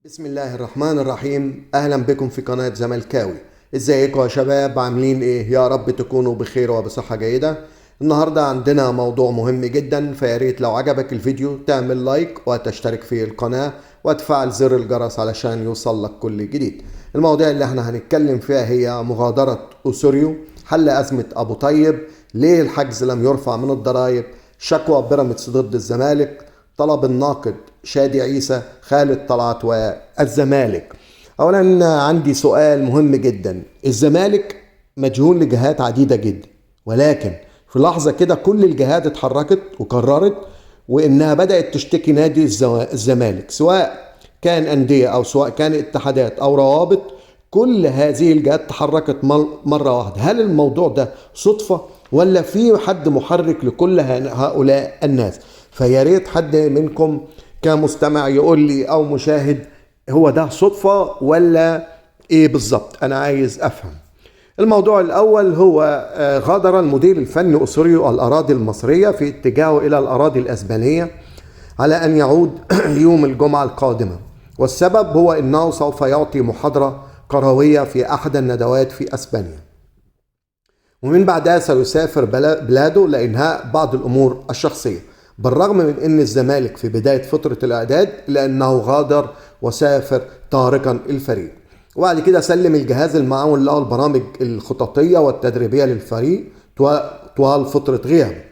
بسم الله الرحمن الرحيم. اهلا بكم في قناة زملكاوي. ازيكم يا شباب؟ عاملين ايه؟ يا رب تكونوا بخير وبصحة جيدة. النهاردة عندنا موضوع مهم جدا، فياريت لو عجبك الفيديو تعمل لايك وتشترك في القناة وتفعل زر الجرس علشان يوصل لك كل جديد. المواضيع اللي احنا هنتكلم فيها هي مغادرة أوسوريو، حل أزمة أبو طيب، ليه الحجز لم يرفع من الضرائب، شكوى بيراميدز ضد الزمالك، طلب الناقد شادي عيسى، خالد طلعت والزمالك. اولا عندي سؤال مهم جدا. الزمالك مديون لجهات عديدة جدا، ولكن في لحظة كده كل الجهات اتحركت وقررت وانها بدأت تشتكي نادي الزمالك، سواء كان أندية او سواء كان اتحادات او روابط. كل هذه الجهات تحركت مرة واحدة. هل الموضوع ده صدفة ولا في حد محرك لكل هؤلاء الناس؟ فياريت حد منكم كمستمع يقول لي او مشاهد، هو ده صدفة ولا ايه بالظبط؟ انا عايز افهم. الموضوع الاول هو غادر المدير الفني أوسوريو الاراضي المصرية في اتجاهه الى الاراضي الاسبانية على ان يعود يوم الجمعة القادمة، والسبب هو انه سوف يعطي محاضرة كروية في احد الندوات في اسبانيا، ومن بعدها سيسافر بلاده لانهاء بعض الامور الشخصية. بالرغم من ان الزمالك في بداية فترة الاعداد لانه غادر وسافر تاركا الفريق، وبعد كده سلم الجهاز المعاون له البرامج الخططية والتدريبية للفريق طوال فترة غيابه.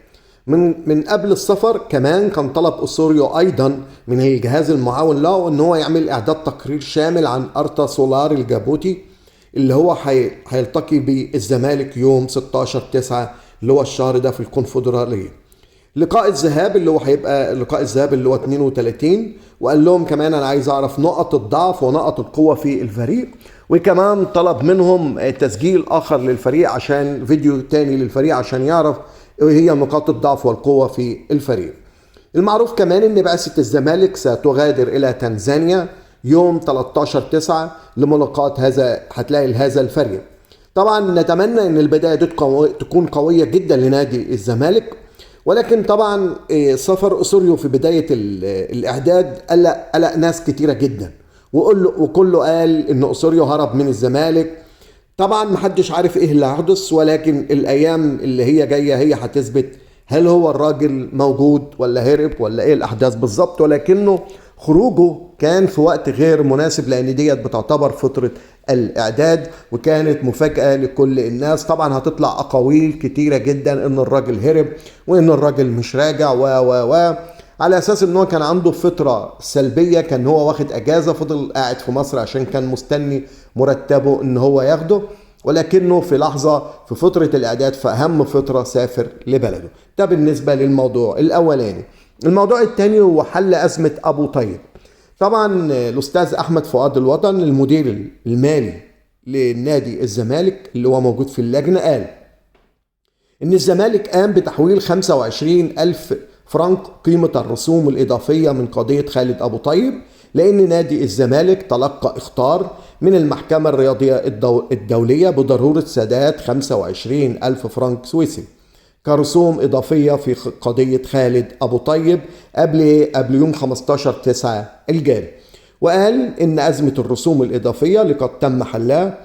من قبل السفر كمان كان طلب أوسوريو ايضا من الجهاز المعاون له ان هو يعمل اعداد تقرير شامل عن ارتا سولار الجابوتي اللي هو هيلتقي بالزمالك يوم 16/9 اللي هو الشهر ده في الكونفدرالية. لقاء الذهاب اللي هو هيبقى لقاء الذهاب اللي هو 32، وقال لهم كمان انا عايز اعرف نقط الضعف ونقط القوة في الفريق، وكمان طلب منهم تسجيل اخر للفريق عشان فيديو تاني للفريق عشان يعرف ايه هي نقاط الضعف والقوة في الفريق. المعروف كمان ان بعثة الزمالك ستغادر الى تنزانيا يوم 13/9 لملاقاة هذا هتلاقي هذا الفريق. طبعا نتمنى ان البداية دي تكون قوية جدا لنادي الزمالك، ولكن طبعا سفر أوسوريو في بداية الإعداد قلق ناس كتيرة جدا، وكله قال إن أوسوريو هرب من الزمالك. طبعا محدش عارف إيه اللي هيحدث، ولكن الأيام اللي هي جاية هي هتثبت هل هو الراجل موجود ولا هرب ولا إيه الأحداث بالظبط. ولكنه خروجه كان في وقت غير مناسب، لأن ديت بتعتبر فترة الإعداد وكانت مفاجأة لكل الناس. طبعا هتطلع أقاويل كتيرة جدا إن الراجل هرب وإن الراجل مش راجع و و و على أساس إن هو كان عنده فترة سلبية، كان هو واخد أجازة، فضل قاعد في مصر عشان كان مستني مرتبه إن هو ياخده، ولكنه في لحظة في فترة الإعداد في أهم فترة سافر لبلده. ده بالنسبة للموضوع الأولاني. الموضوع الثاني هو حل أزمة أبو طيب. طبعا الأستاذ أحمد فؤاد الوطن المدير المالي لنادي الزمالك اللي هو موجود في اللجنة قال إن الزمالك قام بتحويل 25,000 فرنك قيمة الرسوم الإضافية من قضية خالد أبو طيب، لأن نادي الزمالك تلقى إخطار من المحكمة الرياضية الدولية بضرورة سداد 25,000 فرنك سويسري كرسوم إضافية في قضية خالد أبو طيب قبل يوم 15/9 الجاري. وقال إن أزمة الرسوم الإضافية لقد تم حلها،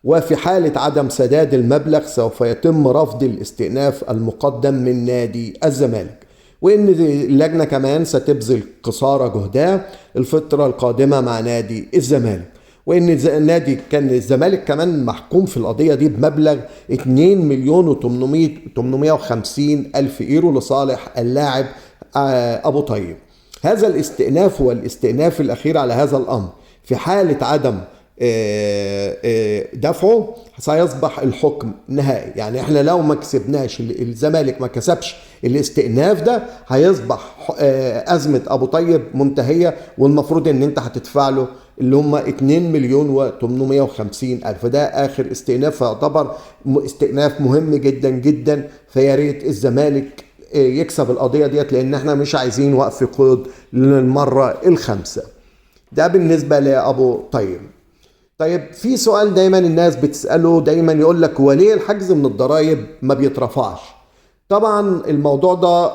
وفي حالة عدم سداد المبلغ سوف يتم رفض الاستئناف المقدم من نادي الزمالك، وإن اللجنة كمان ستبذل قصارى جهدها الفترة القادمة مع نادي الزمالك، وإن النادي كان الزمالك كمان محكوم في القضية دي بمبلغ 2,850,000 إيرو لصالح اللاعب أبو طيب. هذا الاستئناف هو الاستئناف الأخير على هذا الأمر. في حالة عدم دفعه سيصبح الحكم نهائي. يعني احنا لو ما كسبناش، الزمالك ما كسبش الاستئناف ده، هيصبح أزمة أبو طيب منتهية، والمفروض ان انت هتدفع له اللي هم 2,850,000. ده آخر استئناف، فيعتبر استئناف مهم جدا جدا. فياريت الزمالك يكسب القضية ديت، لأن احنا مش عايزين وقف قيد للمرة الخامسة. ده بالنسبة لأبو طيب. طيب في سؤال دايما الناس بتسأله، دايما يقول لك وليه الحجز من الضرائب ما بيترفعش؟ طبعا الموضوع ده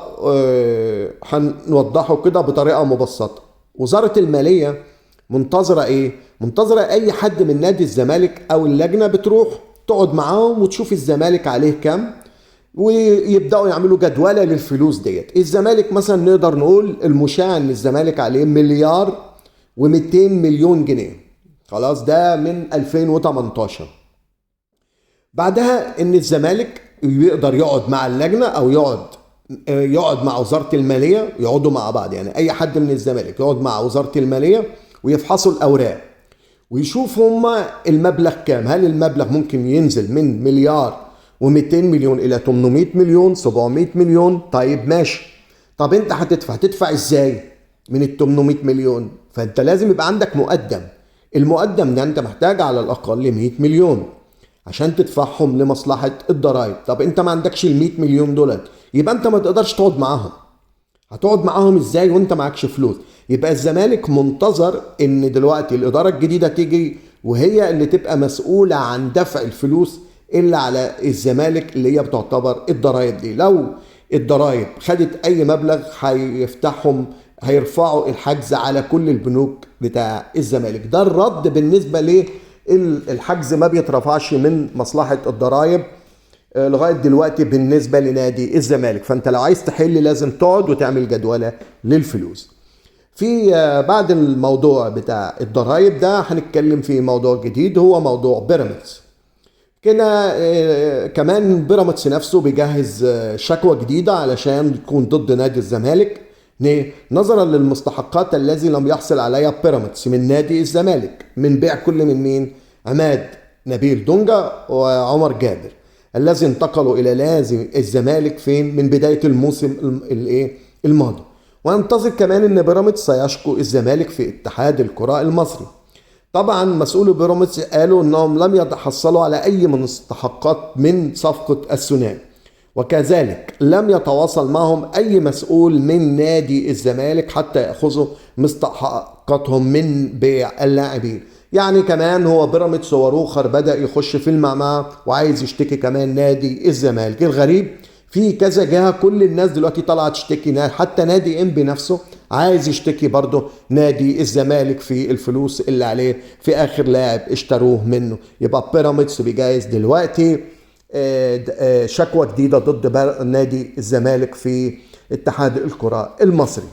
هنوضحه كده بطريقة مبسطة. وزارة المالية منتظرة ايه؟ منتظرة اي حد من نادي الزمالك او اللجنة بتروح تقعد معاهم وتشوف الزمالك عليه كام، ويبدأوا يعملوا جدولة للفلوس ديت. الزمالك مثلا نقدر نقول المشاع ان الزمالك عليه 1,200,000,000 جنيه، خلاص ده من 2018. بعدها ان الزمالك يقدر يقعد مع اللجنة او يقعد مع وزارة المالية، يقعدوا مع بعض، يعني اي حد من الزمالك يقعد مع وزارة المالية ويفحصوا الاوراق ويشوف هما المبلغ كام. هل المبلغ ممكن ينزل من 1,200,000,000 الى 800 مليون، 700 مليون؟ طيب ماشي، طب انت هتدفع ازاي من ال 800 مليون؟ فانت لازم يبقى عندك مقدم، المقدم ده انت محتاج على الاقل 100 مليون عشان تدفعهم لمصلحة الضرائب. طب انت ما عندكش ال 100 مليون دولار، يبقى انت ما تقدرش تقعد معاهم. هتقعد معاهم ازاي وانت معكش فلوس؟ يبقى الزمالك منتظر ان دلوقتي الإدارة الجديدة تيجي وهي اللي تبقى مسؤولة عن دفع الفلوس اللي على الزمالك اللي هي بتعتبر الضرائب دي. لو الضرائب خدت اي مبلغ هيرفعوا الحجز على كل البنوك بتاع الزمالك. ده الرد بالنسبة ليه الحجز ما بيترفعش من مصلحة الضرائب لغاية دلوقتي بالنسبة لنادي الزمالك. فانت لو عايز تحل لازم تقعد وتعمل جدولة للفلوس. في بعد الموضوع بتاع الضرائب ده هنتكلم في موضوع جديد، هو موضوع بيراميدز. كده كمان بيراميدز نفسه بيجهز شكوى جديدة علشان تكون ضد نادي الزمالك، ليه؟ نظرا للمستحقات الذي لم يحصل عليها بيراميدز من نادي الزمالك من بيع كل من مين؟ عماد نبيل دونجا وعمر جابر الذي انتقلوا الى لازم الزمالك فين؟ من بداية الموسم الماضي. وانتظر كمان ان بيراميدز سيشكو الزمالك في اتحاد الكرة المصري. طبعا مسؤولو بيراميدز قالوا انهم لم يتحصلوا على اي من مستحقات من صفقة الثنائي، وكذلك لم يتواصل معهم اي مسؤول من نادي الزمالك حتى ياخذوا مستحقاتهم من بيع اللاعبين. يعني كمان هو بيراميدز وروخر بدأ يخش في المعمعة وعايز يشتكي كمان نادي الزمالك. الغريب في كذا جهة كل الناس دلوقتي طالعة تشتكي، حتى نادي انبي نفسه عايز يشتكي برضه نادي الزمالك في الفلوس اللي عليه في آخر لاعب اشتروه منه. يبقى بيراميدز بيجهز دلوقتي شكوى جديدة ضد نادي الزمالك في اتحاد الكرة المصري.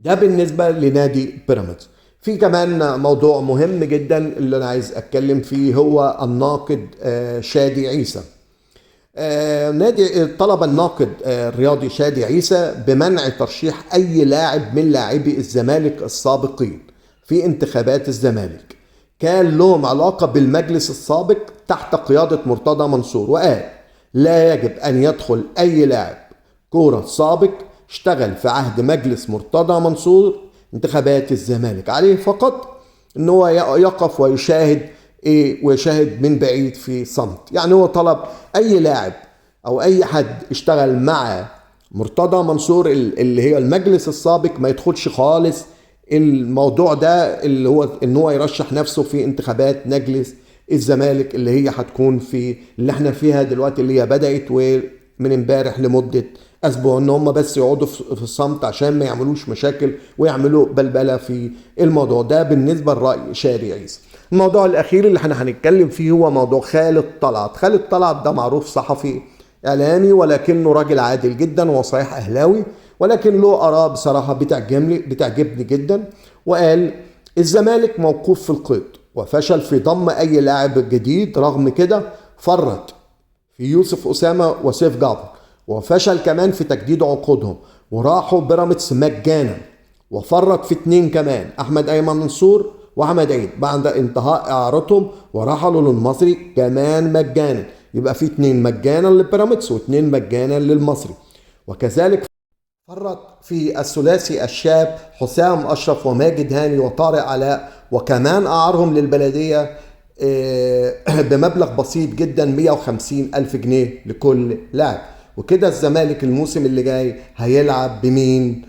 ده بالنسبة لنادي بيراميدز. في كمان موضوع مهم جدا اللي أنا عايز أتكلم فيه، هو الناقد شادي عيسى. نادي طلب الناقد الرياضي شادي عيسى بمنع ترشيح أي لاعب من لاعبي الزمالك السابقين في انتخابات الزمالك كان لهم علاقة بالمجلس السابق تحت قيادة مرتضى منصور، وقال لا يجب أن يدخل أي لاعب كورة سابق اشتغل في عهد مجلس مرتضى منصور انتخابات الزمالك، عليه فقط ان هو يقف ويشاهد ويشاهد من بعيد في صمت. يعني هو طلب اي لاعب او اي حد اشتغل مع مرتضى منصور اللي هي المجلس السابق ما يدخلش خالص الموضوع ده اللي هو ان هو يرشح نفسه في انتخابات مجلس الزمالك اللي هي هتكون في اللي احنا فيها دلوقتي اللي هي بدأت ومن امبارح لمدة اسبوع، ان هم بس يقعدوا في الصمت عشان ما يعملوش مشاكل ويعملوا بلبلة في الموضوع ده. بالنسبة لرأي شادي عيسى. الموضوع الاخير اللي احنا هنتكلم فيه هو موضوع خالد طلعت. خالد طلعت ده معروف صحفي اعلامي، ولكنه راجل عادل جدا وصحيح اهلاوي، ولكن له اراء بصراحة بتعجبني جدا. وقال الزمالك موقوف في القيد وفشل في ضم اي لاعب جديد، رغم كده فرط في يوسف اسامة وسيف جعفر، وفشل كمان في تجديد عقودهم وراحوا بيراميدز مجانا، وفرط في 2 كمان احمد ايمن منصور واحمد عيد بعد انتهاء اعارتهم ورحلوا للمصري كمان مجانا. يبقى في 2 مجانا لبيراميدز و2 مجانا للمصري. وكذلك فرط في الثلاثي الشاب حسام اشرف وماجد هاني وطارق علاء، وكمان اعارهم للبلديه بمبلغ بسيط جدا 150 ألف جنيه لكل لاعب. وكده الزمالك الموسم اللي جاي هيلعب بمين؟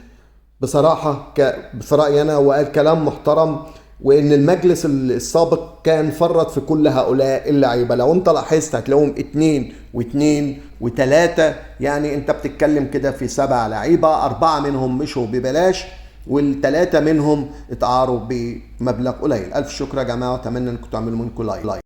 بصراحة في رأيي أنا، وقال كلام محترم، وإن المجلس السابق كان فرط في كل هؤلاء اللعيبة. لو أنت لاحظت هتلاقيهم 2 و2 و3، يعني أنت بتتكلم كده في 7 لعيبة، 4 منهم مشوا ببلاش والثلاثة منهم اتعاروا بمبلغ قليل. الف شكر يا جماعة، واتمنى انكم تعملوا منكم like.